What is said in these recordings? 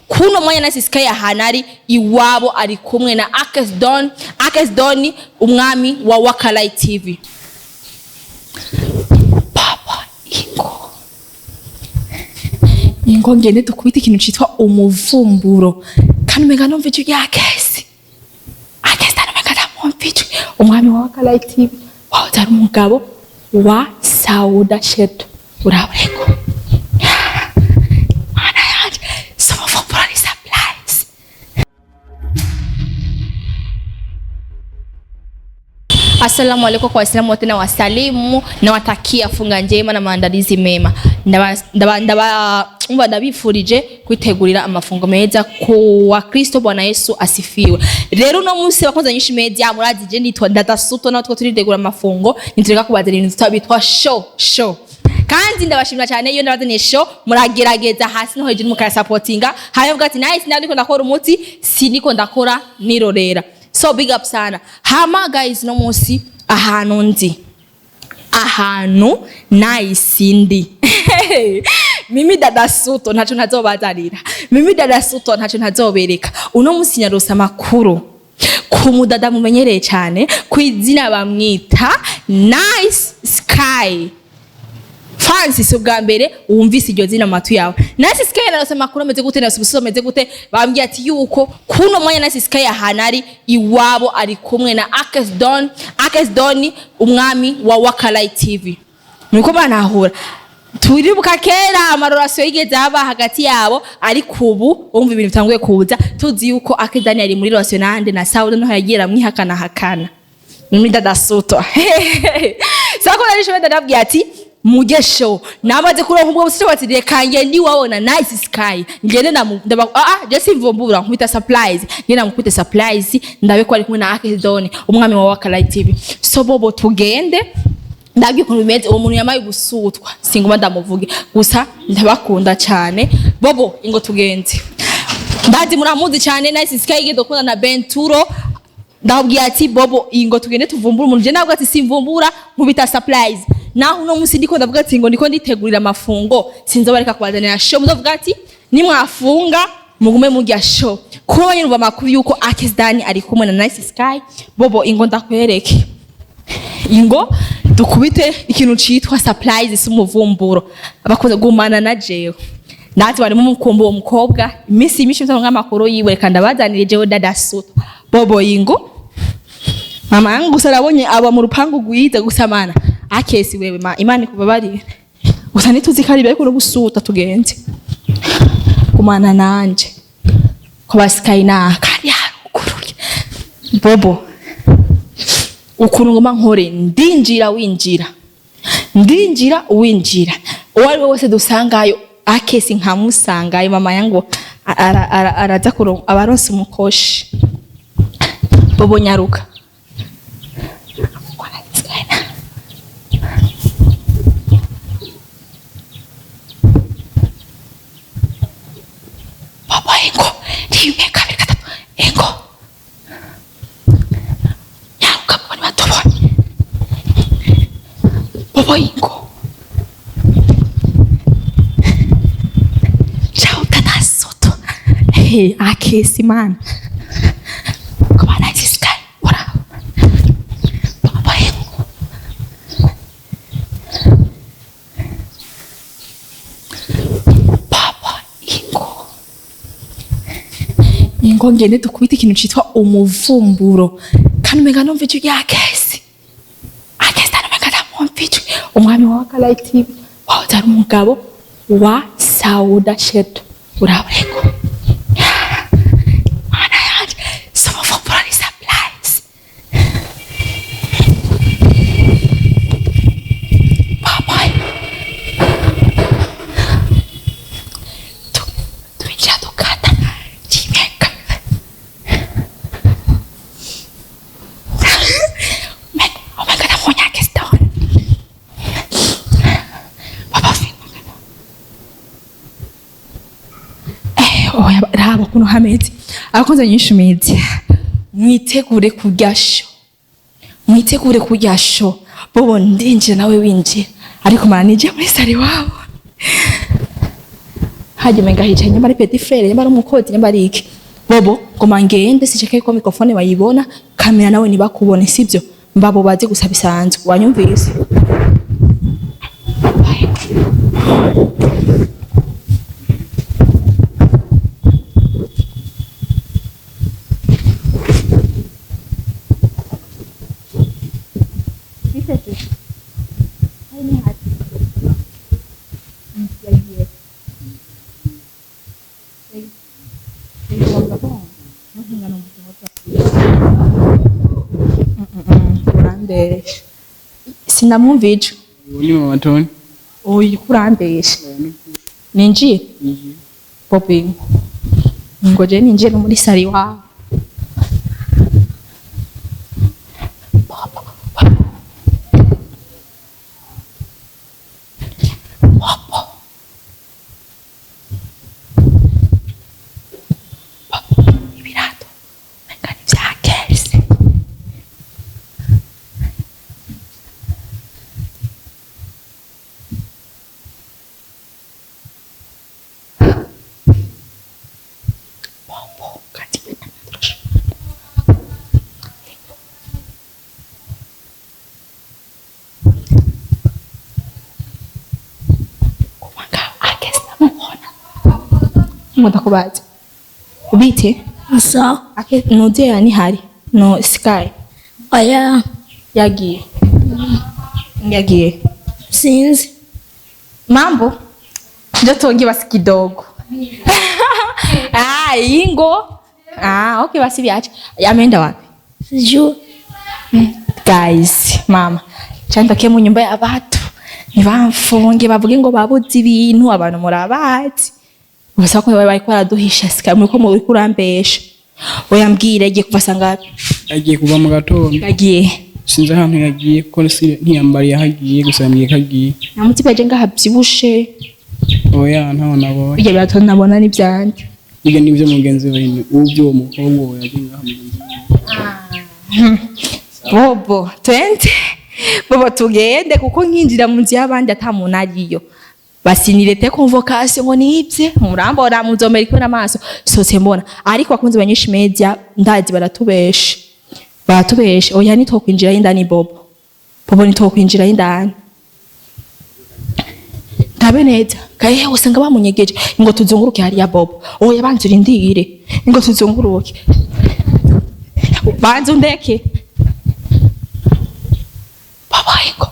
Kuno mwanya Nice Sky ahantu ari iwabo ari kumwe na Akes Don, Akes Don umwami wa Wakalai TV. Papa, ingo ingo ngende dukubite ikintu citwa umuvumburo, kandi umenga numva ijwi rya Akes. Akes Don, umenga ndamwumva ijwi, umwami wa Wakalai TV wahoze ari umugabo wa Sauda Shedo. Urabona mana yanje, si umuvumburo, ni surprise. Assalamu alaikum kwa Waislamu wote na wasalimu na watakia funga njema na maandalizi mema. Ndaba umva ndabifurije kwitegurira amafungo meza ku Wakristo. Bwana Yesu asifiwe. Rero uno munsi bakunze Nyinshi Media, murazi je nitwa Ndadasuto, natwe turitegura amafungo, nitureka kubazanira ibintu bitwa show show. Kandi ndabashimira cyane iyo ndabazaniye show, muragerageza hasi no hejuru mukayasapotinga, hanyuma mvuga ati nice, ndiko ndakora umuti, siniko ndakora nirorera. So big up sana. Hama guys, no munsi ahantu ndi, ahantu nice ndi, mimi Dada Suto ntaco ntazobazanira, mimi Dada Suto ntaco ntazobereka. Uno munsi nyarose amakuru ku mudada mumenyereye cyane ku izina bamwita Nice Sky. Francis, ubwa mbere wumvise iryo zina mu matwi yawe, Nice Sky, narose amakuru ameze gute? Narose ubusozo ameze gute? Bambwiye ati yuko kuno mwanya Nice Sky ahantu ari iwabo ari kumwe na Akes Don, Akes Don umwami wa Wakalai TV. Nuko banahura, turibuka kera ama relation yigeze aba hagati yabo, ariko ubu wumva ibintu bitanguye kuza. Tuzi yuko Akes Don yari muri relation nande? Na Sauda, no yagiye aramwihakana hakana. Mimi Dada Suto sako nari ndababwiye ati mugesho namaze kuronka ubwo busore, bati reka ngende iwabo na Nice Sky, ngende ndaba je simvumbura, nkubita surprise, ngende namukubita surprise, ndabe ko ari kumwe na Akes Don umwami wa Wakalai TV. So bobo tugende ndabwiye ukuntu bimeze. Uwo muntu yamaye gusutwa, singuma ndamuvuge, gusa ndabakunda cyane. Bobo, ingo tugenze. Ndazi muramuzi cyane Nice Sky, igeze gukunda na Benturo. Ndababwiye ati bobo, ingo tugende tuvumbura umuntu. Je nabwo ati simvumbura, nkubita surprise. Naho uno munsi ndiko ndavuga ati ngo ndiko nditegurira amafungo, sinzobareka kubazanira show. Muzovuga ati nimwafunga mugume murya show. Kuba nyumva amakuru yuko Akes Dani ari kumwe na Nice Sky. Bobo, ingo ndakwereke, ingo dukubite ikintu citwa surprise, si umuvumburo. Abakoze gumana na jewe, natwe barimo umukumbo uwo mukobwa iminsi myinshi mutanga amakuru yiwe. Reka ndabazanire jewe Dada Suto. Bobo, ingo. Mama yangu gusa arabonye aba mu rupangu rwiza gusa. Mana, Akesi wewe, ma Imana ikubabarire, gusa ntituzi ko ari ariko no gusuta. Tugenze, gumana nanje ko basikaye na kandi haruguruye. Bobo, ukuntu ngoma nkore, ndinjira winjira, ndinjira winjira, uwo ari we wese dusangayo Akesi nkamusangayo, mama yangu araza kuronka abaronse umukoshi. Bobo, nyaruka. Bobo, ingo, rimwe, kabiri, gatatu, ingo, nyaruka bobo, nibatubonye. Bobo, ingo. Ciao Dada Soto. Hey, Akesi man. Come on, Nice Sky. What up? Bobo, ingo. Papa, ingo. Ingo ngende dukubite ikintu citwa umuvumburo. Kandi umenga numva ijwi rya Akesi. Akesi umenga ndamwumva ijwi. Umwami wa Wakalai TV wahoze ari umugabo wa Sauda Shedo. Urabona mana yanje, si umuvumburo, ni surprise. Papa, twinjira dukata rimwe, kabiri. Umenga ndamubonye Akes Don. Papa, oya, raba ukuntu hameze. Abakunze Nyinshi Media, mwitegure kurya show, mwitegure kurya show. Bobo, ndinjira nawe winjira, ariko mara nije muri salon iwabo. Hajya umenga hicaye nyamba ari petit frère, nyamba ari umukozi, nyamba ari iki. Bobo, ngoma ngende sishaka ko microphone bayibona, kamera nawe ntibakubone, sibyo? Mbabo bazi gusa bisanzwe. Wanyumvise? Urambesha. Sinamwumvije. Uyu ni mama Tony. Oya, kurambesha. Ninjiye? Bobi. Ngo je ninjiye no muri sari iwawe. Bobo. Bobo. Ibirato. Umenga ni vya Kelse. Bobo. Kandi kubanga Akesi ndamubona. Ngo ndakubaza. Ubite? Sawa. Ake nuzera nihari. No Sky. Oya. Yagiye. Yagiye. Sinzi. Mambo. Njoo tuongee basi kidogo. Ah, ingo. Ah, okay basi viache. Ameenda wapi? Sijui. Guys, mama. Chandoke mu nyumba y'abantu. Ntibamfunge bavuge ngo babuze ibintu abantu murabazi. Gusa ko bari bariko baraduhisha Sky muri ko muri kurambesha. Oya mbwire, yagiye kuva sangapi? Yagiye kuva mu gatondo. Yagiye. Sinzi ahantu yagiye kuko ntiyambariye aho agiye, gusa yambwiye ko agiye. Nta mutima yaje ngaha avyibushe. Oya, ntaho nabonye. Bijya birato nabona n'ivyanje. Ibyo ni ibyo mugenzi we, uw'ibyo uwo mukobwa we yagiye ngaha mugenzi we. Bobo, twende. Bobo tugende kuko nkinjira mu nzu y'abandi ata muntu ariyo. Basinirete convocation ngo nibye, murambona muzomera ikwe n'amaso. Sose mbona. Ariko abakunzi ba Nyinshi Media ndazi baratubesha. Baratubesha. Oya nitwokwinjira indani Bobo. Bobo nitwokwinjira indani. Ndabe neza. Kaye usanga bamunyegeje ngo tuzunguruke hariya Bobo. Oya banza urindire ngo tuzunguruke. Banza undeke. Babaye ko.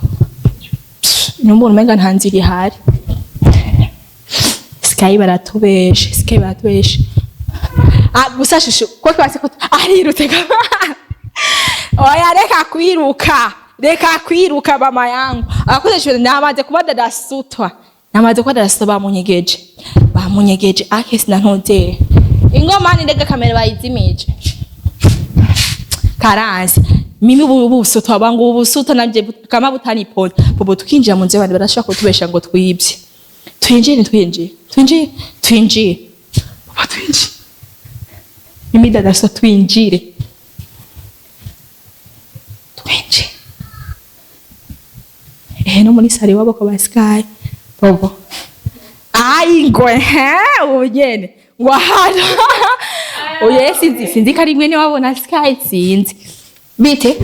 Numbona umenga nta nzira ihari. Sky baratubeshe, Sky baratubeshe. Ah, gusa shushu, ko kwase ko arirutse. Oya reka kwiruka. Reka kwiruka mama yangu. Abakoze shushu namaze kuba dadasutwa. Namaze kuba dadasutwa bamunyegeje. Bamunyegeje akesi na ntuzere. Ingoma ni ndega kamera bayizimije. Karansi. Mimi ubu busutwa bangu ubusutwa nabye kama butanipona. Bobo tukinjira mu nzu y'abandi barashaka kutubesha ngo twibye. Twinjiye ntitwinjiye. Twinjiye, twinjiye. Bobo twinjiye. Mimi dadasutwa twinjire. Twinjiye. No muri sare wabo kwa Sky. Bobo. Ai ngo he ubugene. Ngo hano. Oye sinzi sinzi ko ari mwene wabo na Sky sinzi. Bite?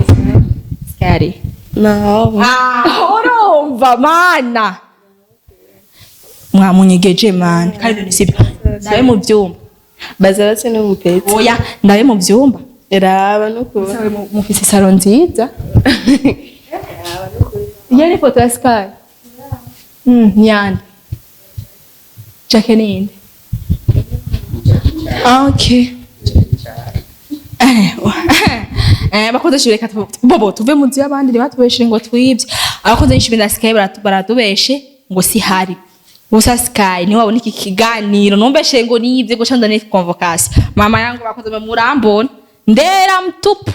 Sky. Naho. Ah, urumva mana. Mwamunyegeje mana. Kandi ibintu sibyo. Ndabe mu byumba. Baza base no mupeti. Oya, ndabe mu byumba. Raba no kuba. Sawe mufise salon nziza. Iyo ni foto ya Sky. Ni yande. Jacqueline. Ah, okay. Bakoze shuri reka bobo tuve mu nzu y'abandi ntibatubeshe ngo twibye. Abakoze n'ishuri na Sky baratubeshe ngo si hari. Gusa Sky niwe wabona iki kiganiro numbeshe ngo nibye guca ndane convocation. Mama yangu bakoze murambona ndera mtupu.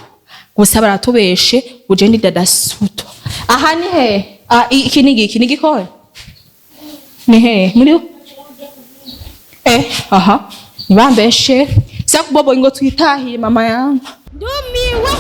Gusa baratubeshe uje ndi dadasuto. Aha ni he? Ah, iki ni iki ni gikoni? Ni he? Muri aha. Nibambeshe. Sasa bobo ngo twitahire mama yangu. Ndumiwe.